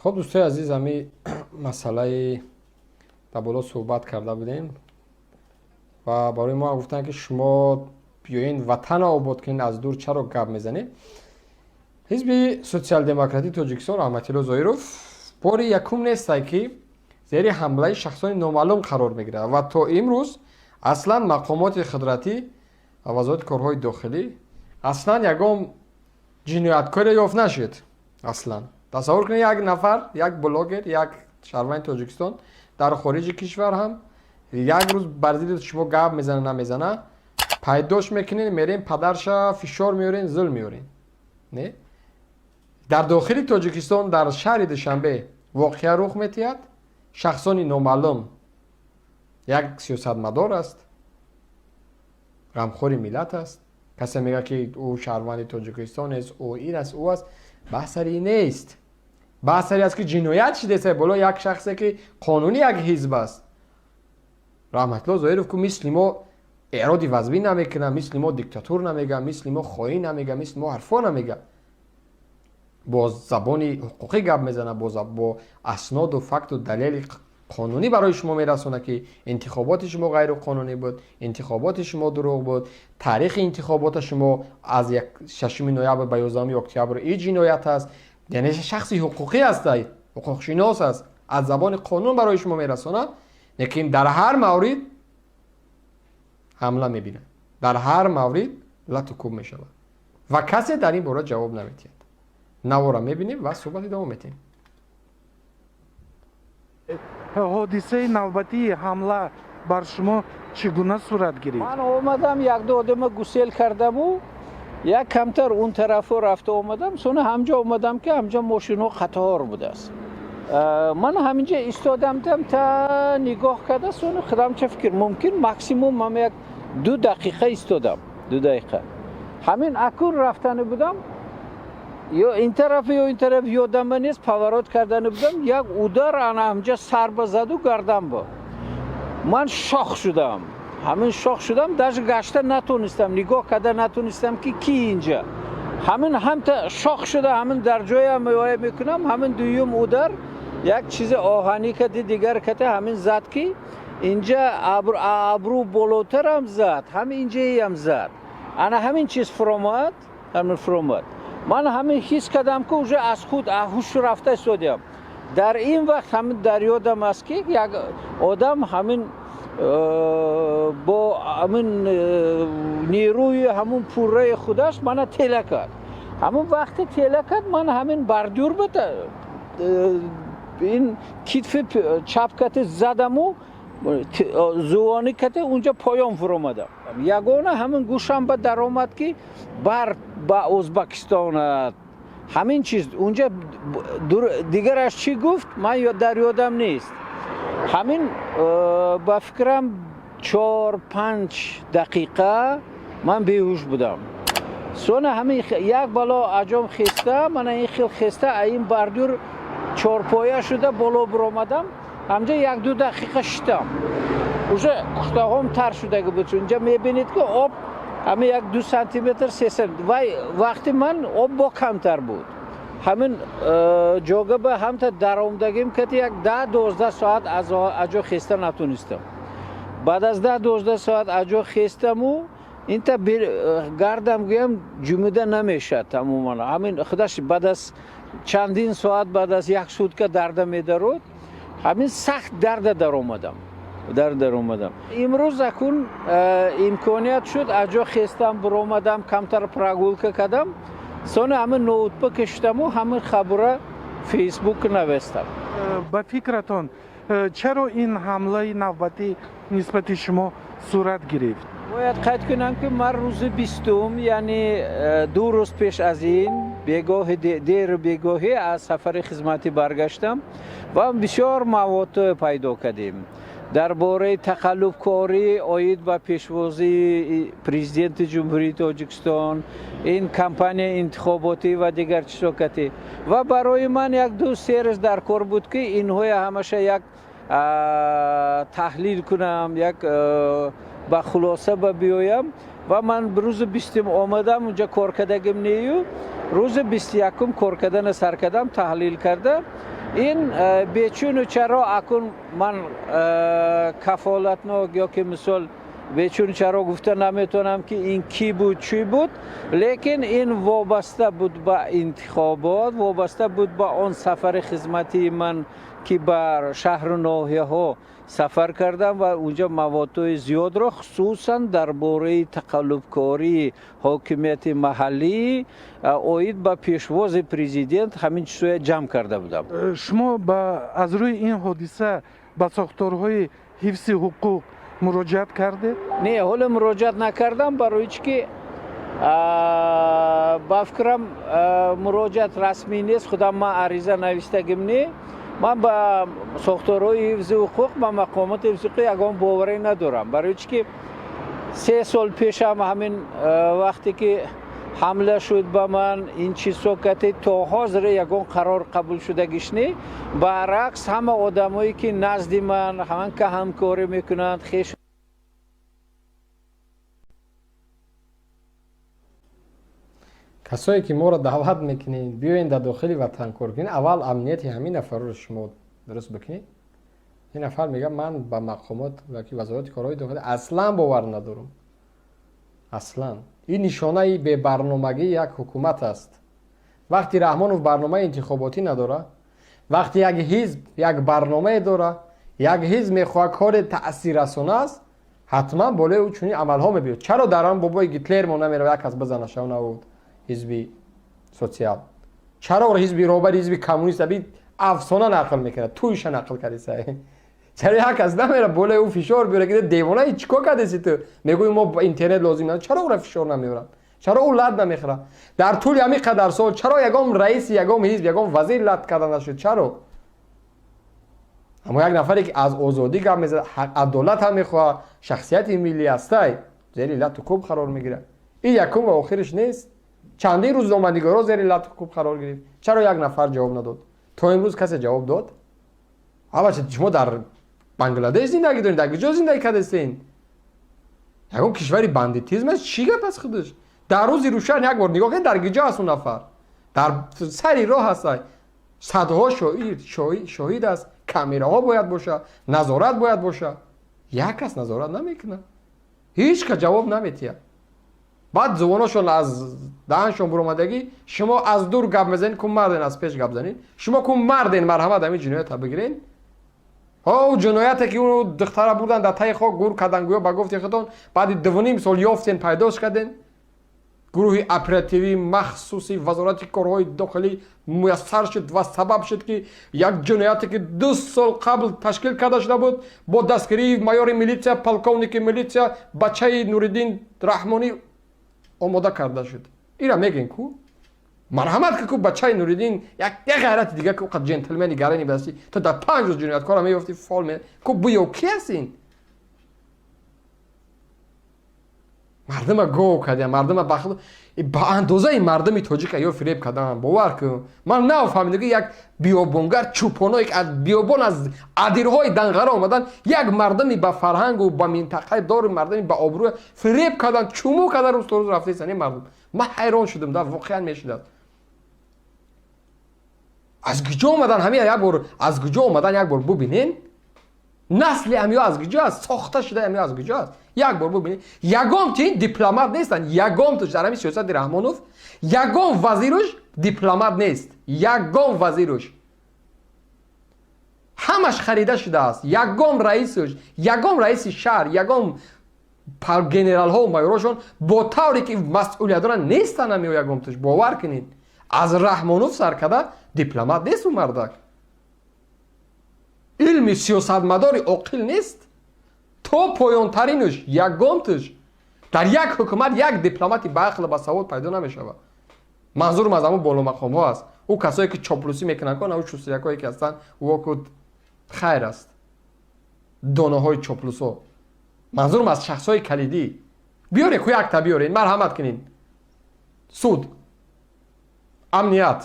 Хуб, дӯстои азиз, ҳами масъалаи дар боло суҳбат карда будем ва барои мо гуфтанд, ки шумо биёин, ватана обод кунед, аз дур чаро гап мезанед? Ҳизби Социал-демократии Тоҷикистон, Раҳматилло Зоиров, бори якум нестай, ки зери ҳамлаи шахсони номаълум қарор мегирад ва то имрӯз аслан мақомоти қудратӣ ва Вазорати корҳои дохилӣ аслан ягон ҷинояткоре ёфт нашуд. Аслан тасаввур кунед, як нафар, як блогер, як шаҳрванди Тоҷикистон дар хориҷи кишвар ҳам як рӯз бар зидди шумо гап мезана, намезана, пайдош мекунед, мерем, падарша фишор меорен, зулм меорен. Не, дар дохили Тоҷикистон, дар шаҳри Душанбе воқеа рух метиҳад, шахсони номаълум як сиёсатмадор аст, ғамхори миллат аст. Касе мегӯяд, ки ӯ шаҳрванди Тоҷикистон нест, ӯ ин аст, ӯ аст. Баҳс сари ин нест, баҳс сари аст, ки ҷиноят шидеса боло як шахсе, ки қонунӣ як ҳизб аст. Раҳматулло Зоиров ку мисли мо эроди вазбӣ намекунад, мисли мо диктатур намега, мисли мо хоин намега, мисли мо ҳарфо намега, бо забони ҳуқуқӣ гап мезанад, бо асноду факту далели қонунӣ барои шумо мерасонад, ки интихоботи шумо ғайриқонунӣ буд, интихоботи шумо дурӯғ буд, таърихи интихобота шумо аз 6 ноябр ба 11 октябр, ин ҷиноят аст. Яъне шахси ҳуқуқӣ аст, ҳуқуқшинос аст, аз забони қонун барои шумо мерасонад. Лекин дар ҳар маврид ҳамла мебинад, дар ҳар маврид лату кӯб мешавад ва касе дар ин бора ҷавоб наметиҳад. Навора мебинем ва суҳбат идома метиҳем. Ҳодисаи навбатии ҳамла бар шумо чӣ гуна сурат гирифт? Ман омадам, якду одама гусел кардаму як камтар он тарафо рафта омадам. Сони ҳамҷо омадам, ки ҳамҷо мошинҳо қатор будааст. Ман ҳаминҷа истодам, та нигоҳ карда, сони худам ча фикр, мумкин, максимум ман як 2 дақиқа истодам, 2 дақиқа. Ҳамин акун рафтани будам, ё ин тараф, ё ин тараф, ёдама нест, поворот кардани будам, як удар ана ҳамҷа сар ба заду гардан ба. Ман шок шудам, ҳамин шок шудам, даже гашта натонистам, нигоҳ карда натонистам, ки ки инҷа. Ҳамин ҳамта шок шуда, ҳамин дар ҷоям оя мекунам. Ҳамин дуюм удар як чизи оҳанӣ кати, дигар кати ҳамин зад, ки инҷа абрӯ болотарам зад, ҳам инҷаиам зад. Ана ҳамин чиз фуромад, ҳамин фуромад. Ман ҳамин ҳис кардам, ки уже аз худ ҳуш рафта истодиам. Дар ин вақт ҳамин дар ёдам аст, ки як одам ҳамин бо ҳамин нерӯи ҳамун пурраи худаш мана тела кард. Ҳамун вақте тела кард, ман ҳамин бордюр ба ин китфи чап кати задаму зувонӣ кати унҷа поён фуромадам. Ягона ҳамин гӯшам ба даромад, ки бар ба Ӯзбакистонат, ҳамин чиз унҷа. Дигараш чӣ гуфт, ман дар ёдам нест. Ҳамин ба фикрам, 4-5 дақиқа ман беҳуш будам. Сона ҳамин як бало аҷом хеста, мана ин хел хеста, ин бордюр чорпоя шуда боло биромадам. Ҳамҷа як-ду дақиқа шитам, уже куштаҳом тар шудаги буд. Унҷа мебинед, ки об ҳамин як 2 сантиметр, се. Вай вақти ман об бо камтар буд. Ҳамин ҷога ба ҳамта даромдагим кати як 10-12 соат аз аҷо хеста натонистам. Баъд аз 10-12 соат аҷо хестаму инта гардам, гӯям, ҷумида намешавад тамоман. Ҳамин худаш баъд аз чандин соат, баъд аз як сутка дарда медарод. Ҳамин сахт дарда даромадам, дар даромадам. Имрӯз акун имконият шуд, аҷо хестам, биромадам, камтар прогулка кардам. Сони ҳамин ноутбук киштаму ҳамин хабара Фейсбук навестам. Ба фикратон, чаро ин ҳамлаи навбатӣ нисбати шумо сурат гирифт? Бояд қайд кунам, ки ман рӯзи 20-ум, яъне 2 рӯз пеш аз ин, бегоҳи, деру бегоҳӣ аз сафари хизматӣ баргаштам ва бисёр маводҳо пайдо кардем дар бораи тақаллубкорӣ оид ба пешвозии Президенти Ҷумҳурии Тоҷикистон, ин кампанияи интихоботӣ ва дигар чизо катӣ. Ва барои ман як ду се рӯз дар кор буд, ки инҳоя ҳамаша як таҳлил кунам, як ба хулоса ба биёям. Ва ман рӯзи 20-ум омадам, унҷа кор кардагим нею. Рӯзи 21-ум кор кардана сар кардам, таҳлил карда. Ин бечуну чаро акун ман кафолатнок ё ки мисол бечуну чаро гуфта наметавонам, ки ин кӣ буд, чӣ буд, лекин ин вобаста буд ба интихобот, вобаста буд ба он сафари хизматии ман, ки ба шаҳру ноҳияҳо сафар кардам ва унҷо маводҳои зиёдро, хусусан дар бораи тақаллубкории ҳокимияти маҳаллӣ оид ба пешвози президент, ҳамин чизҳоя ҷамъ карда будам. Шумо аз рӯи ин ҳодиса ба сохторҳои ҳифзи ҳуқуқ муроҷиат кардед? Не, ҳоло муроҷиат накардам, барои чӣ ки ба фикрам, муроҷиат расмӣ нест, худам ман ариза навистагим не. Ман ба сохторҳои ҳифзи ҳуқуқ, ба мақомоти ҳифзи ҳуқуқ ягон боварӣ надорам, барои чӣ ки 3 сол пешам ҳамин вақте ки ҳамла шуд ба ман, ин чизҳо кати, то ҳозир ягон қарор қабул шудагиш не. Баръакс, ҳама одамое ки назди ман ҳаман ка ҳамкорӣ мекунанд, хеш Касое ки моро даъват мекунед, биёен дар дохили ватан кор кунед, аввал амнияти ҳамин нафарро шумо дуруст бикунед. Ин нафар мегӯяд, ман ба мақомот ки вазорати корҳои дохилӣ аслан бовар надорам. Аслан ин нишонаи бебарномагии як ҳукумат аст. Вақти Раҳмонов барномаи интихоботӣ надорад, вақти як ҳизб як барномае дорад, як ҳизб мехоҳад кори таъсиррасона аст, ҳатман болои ӯ чунин амалҳо мебиёд. Чаро дар он бобои Гитлер мо намерава, як кас бизанаша набуд ҳизби социал? Чаро ҳизби роҳбари ҳизби коммунист аби афсона нақл мекунад, туйша нақл кардеса? Чаро як кас намера болои ӯ фишор биёра, ки девонаи, чӣ кор кардеси ту, мегӯи мо интернет лозим надорем? Чаро ӯра фишор намеоранд? Чаро ӯ лат намехӯрад? Дар тӯли ҳамин қадар сол чаро ягон раиси ягон ҳизб, ягон вазир лат карда нашуд? Чаро? Аммо як нафаре ки аз озодӣ гап мезанад, адолат ҳам мехоҳад, шахсияти миллӣ ҳастай, зери лату кӯб қарор мегирад. Ин якум ва охириш нест. Чандин рӯзноманигорҳо зери лату кӯб қарор гирифт. Чаро як нафар ҷавоб надод? То имрӯз касе ҷавоб дод? Албатта, шумо дар Бангладеш зиндагӣ доред, дар куҷо зиндагӣ кардастен? Ягон кишвари бандитизм аст? Чӣ гап аст худаш? Дар рӯзи рӯшан як бор нигоҳ кунед, дар куҷо аст он нафар? Дар сари роҳ ҳастай, садҳо шоҳид аст, камераҳо бояд бошад, назорат бояд бошад. Як кас назорат намекунад, ҳеҷ кас ҷавоб наметиҳад. Баъд зубоношон аз даҳаншон буромадагӣ: шумо аз дур гап мезанед, ку марден аз пеш гап занед, шумо ку марден, марҳамат, ҳамин ҷиноята бигирен. Ҳо, ҷинояте ки ӯ духтара бурдан, дар таи хок гур кардан, гӯё ба гуфти худтон, баъди 2,5 сол ёфтен, пайдош карден. Гурӯҳи оперативии махсуси Вазорати корҳои дохилӣ муяссар шуд ва сабаб шуд, ки як ҷинояте ки 2 сол қабл ташкил карда шуда буд, бо дастгирии майори милитсия, полковники милитсия, бачаи Нуриддин Раҳмонӣ омода карда шуд. Ира мегӯен ку, марҳамат ки ку бачаи Нуриддин як ғайрати дига, ку қад ҷентлмени гарани будасти, то дар 5 рӯз ҷинояткора меёфти, фол ку буё, ки аст ин? Мардума гов кардям, мардума ба андозаи мардуми тоҷика ё фиреб кардам. Бовар кун, ман нафаҳмидам, ки як биёбонгар чӯпоное ки аз биёбон, аз адирҳои Данғара омадан, як мардуми ба фарҳангу ба минтақаи дори, мардуми ба обрӯ фиреб кардан, чумӯ кардан, рӯз то рӯз рафтаистан ин мардум. Ман ҳайрон шудам да, воқеан мешудад. Аз куҷо омадан ҳамин, як бор аз куҷо омадан, як бор бубинен. Насли ҳамиё аз куҷо аст? Сохта шуда ҳамиё аз куҷо аст? Як бор бубинед, ягон ти дипломат нестанд, ягон дар ҳамин сиёсати Раҳмонов ягон вазируш дипломат нест, ягон вазируш, ҳамаш харида шудааст. Ягон раисуш, ягон раиси шаҳр, ягон генералҳо, майорошон бо тавре ки масъулият доранд нестанд ҳамиё, ягон туш. Бовар кунед, аз Раҳмонов сар карда дипломат нест ӯ мардак, илми сиёсатмадори оқил нест то поёнтаринуш, ягонтуш. Дар як ҳукумат як дипломати баақлу басавод пайдо намешавад. Манзурам аз ҳамун боломақомҳо аст, ӯ касое ки чоплусӣ мекунанд, ку ӯ шустрякое ки ҳастанд, ӯ ку хайр аст, донаҳои чоплусо. Манзурам аз шахсҳои калидӣ. Биёре ку, якта биёред, марҳамат кунед. Суд, амният,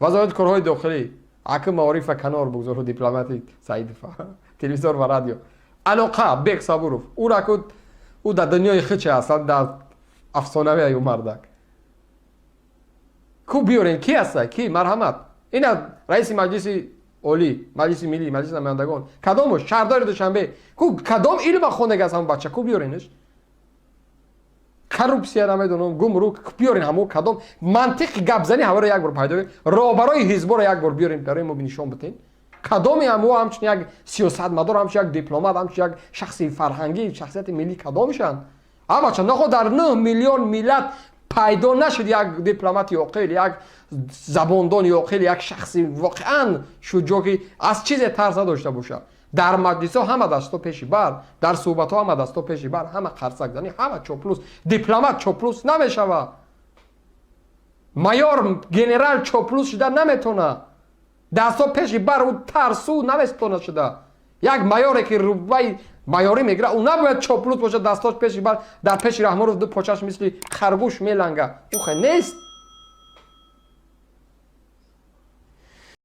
Вазорати корҳои дохилӣ, аки маорифа канор бугзору, дипломати Саидова, телевизор ва радио, алоқа Бек Сабуров, ӯра ку ӯ дар дунёи хиче аст, дар афсонавия ӯ мардак. Ку биёрен, ки аста, ки? Марҳамат, ина раиси Маҷлиси Олӣ, Маҷлиси Миллӣ, Маҷлиси Намояндагон, кадомош? Шаҳрдори Душанбе ку? Кадом илма хондаги аст ҳамон бача? Ку биёренш? Коррупсия, намедонам, гумрук, биёрен ҳамо. Кадом мантиқи гапзанӣ ҳамаро як бор пайдо, роҳбарои ҳизборо як бор биёрен, барои мо нишон битен, кадоми ҳамо ҳамчун як сиёсатмадор, ҳамчун як дипломат, ҳамчун як шахси фарҳангӣ, шахсияти миллӣ кадомишанд? Ҳамача нахо дар 9 миллион миллат пайдо нашуд як дипломати оқил, як забондони оқил, як шахси воқеан шуҷоъ, ки аз чизе тарс надошта бошад. Дар маҷлисҳо ҳама дасто пеши бар, дар суҳбатҳо ҳама дасто пеши бар, ҳама қарсакзанӣ, ҳама чоплус. Дипломат чоплус намешавад, майор, генерал чоплус шуда наметона. Дастҳо пеши бар, ӯ тарсу наметона шуда. Як майоре, ки рутбаи майорӣ мегирад, ӯ набояд чоплус бошад, дастҳош пеши бар, дар пеши Раҳмонов ду почаш мисли харгӯш меланга. Ӯ хе нест.